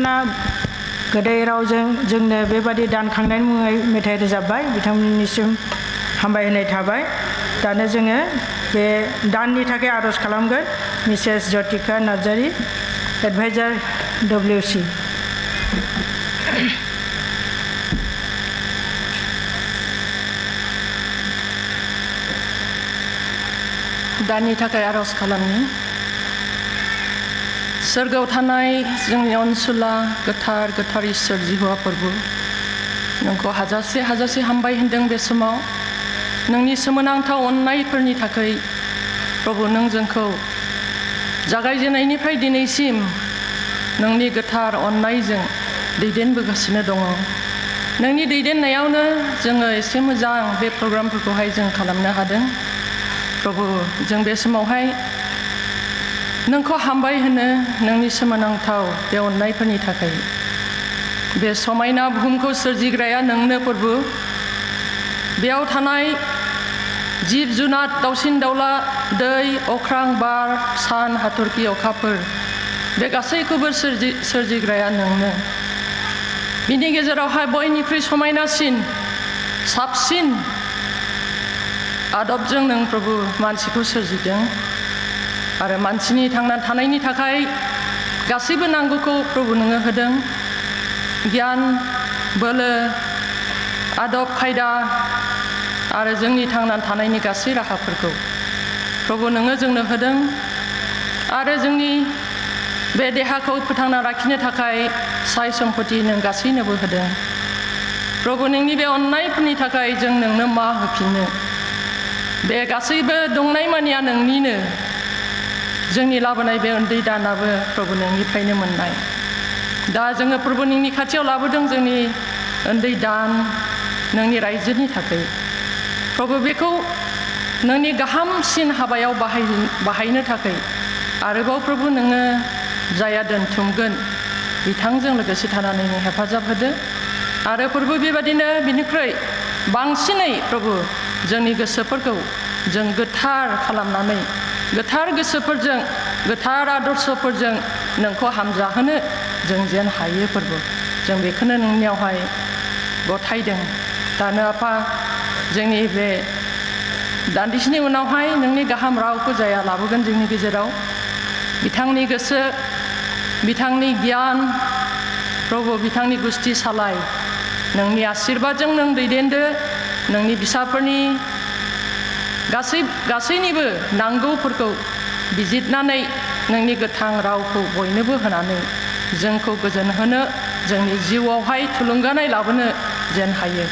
बिथांमोना गोदै रावजों जोंनो बेबादि दानखांनायनि मुङै मेथाइ रोजाबबाय बिथांमोननिसिम हामबायहोनाय थाबाय। दानो जोङो बे दाननि थाखाय आर'ज खालामगोन Mrs Jyotika Narzary adviser WC। दाननि थाखाय आर'ज खालामनि। सोरगोआव थानाय जोंनि अनसुला गोथार गोथार इसोर जिहुवा प्रभु, नोंखौ हाजासे हाजासे हामबाय होनदों बे समाव नोंनि सोमोनांथाव अननायफोरनि थाखाय। प्रभु, नों जोंखौ जागायजेननायनिफ्राय दिनैसिम नोंनि गोथार अननायजों दैदेनबोगासिनो दङ। नोंनि दैदेननायावनो जोङो एसे मोजां बे प्रग्रामफोरखौहाय जों खालामनो हादों। प्रभु, जों बे समावहाय नोंखौ हामबाय होनो नोंनि सोमोनांथाव बे अननायफोरनि थाखाय। बे समायना बुहुमखौ सोरजिग्राया नोंनो प्रभु। बेयाव थानाय जिब जुनार, दाउसिन दाउला, दै, अख्रां, बार, सान, हाथरखि, अखाफोर, बे गासैखौबो सोरजिग्राया नोंनो। बिनि गेजेरावहाय बयनिख्रुइ समायनासिन साबसिन आदबजों नों प्रभु मानसिखौ सोरजिदों आरो मानसिनि थांना थानायनि थाखाय गासैबो नांगौखौ प्रभु नोङो होदों। गियान, बोलो, आदब खायदा आरो जोंनि थांना थानायनि गासै राहाफोरखौ प्रभु नोङो जोंनो होदों आरो जोंनि बे देहाखौ फोथांना लाखिनो थाखाय साय सम्पति नों गासैनोबो होदों। प्रभु, नोंनि बे अननायफोरनि थाखाय जों नोंनो मा होफिननो। बे गासैबो दंनाय मानिया नोंनिनो। जोंनि लाबोनाय बे उन्दै दानाबो प्रभु नोंनिफ्रायनो मोननाय। दा जोङो प्रभु नोंनि खाथियाव लाबोदों जोंनि उन्दै दान नोंनि रायजोनि थाखाय। प्रभु, बेखौ नोंनि गाहामसिन हाबायाव बाहायनो थाखाय आरोबाव प्रभु नोङो जाया दोनथुमगोन बिथांजों लोगोसे थानानै हेफाजाब होदो। आरो प्रभु, बेबादिनो बिनिख्रुइ बांसिनै प्रभु जोंनि गोसोफोरखौ जों गोथार खालामनानै गोथार गोसोफोरजों गोथार आदर्शफोरजों नोंखौ हामजाहोनो जों जेन हायो प्रभु। जों बेखौनो नोंनियावहाय गथायदों। दानो आफा, जोंनि बे दान्दिसेनि उनावहाय नोंनि गाहाम रावखौ जाया लाबोगोन जोंनि गेजेराव। बिथांनि गोसो, बिथांनि गियान, प्रभु बिथांनि गुस्थि सालाय, नोंनि आशीर्बादजों नों दैदेनदो। नोंनि फिसाफोरनि गासैनिबो नांगौफोरखौ बिजिरनानै नोंनि गोथां रावखौ बयनोबो होनानै जोंखौ गोजोन होनो, जोंनि जिउआवहाय थुलुंगानाय लाबोनो जेन हायो।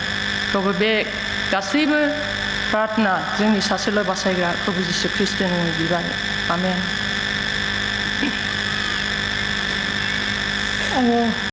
प्रभु, बे गासैबो प्रार्थना जोंनि सासेल' बासायग्रा प्रभु जिसु ख्रिस्ट'नि बिबार। आमेन।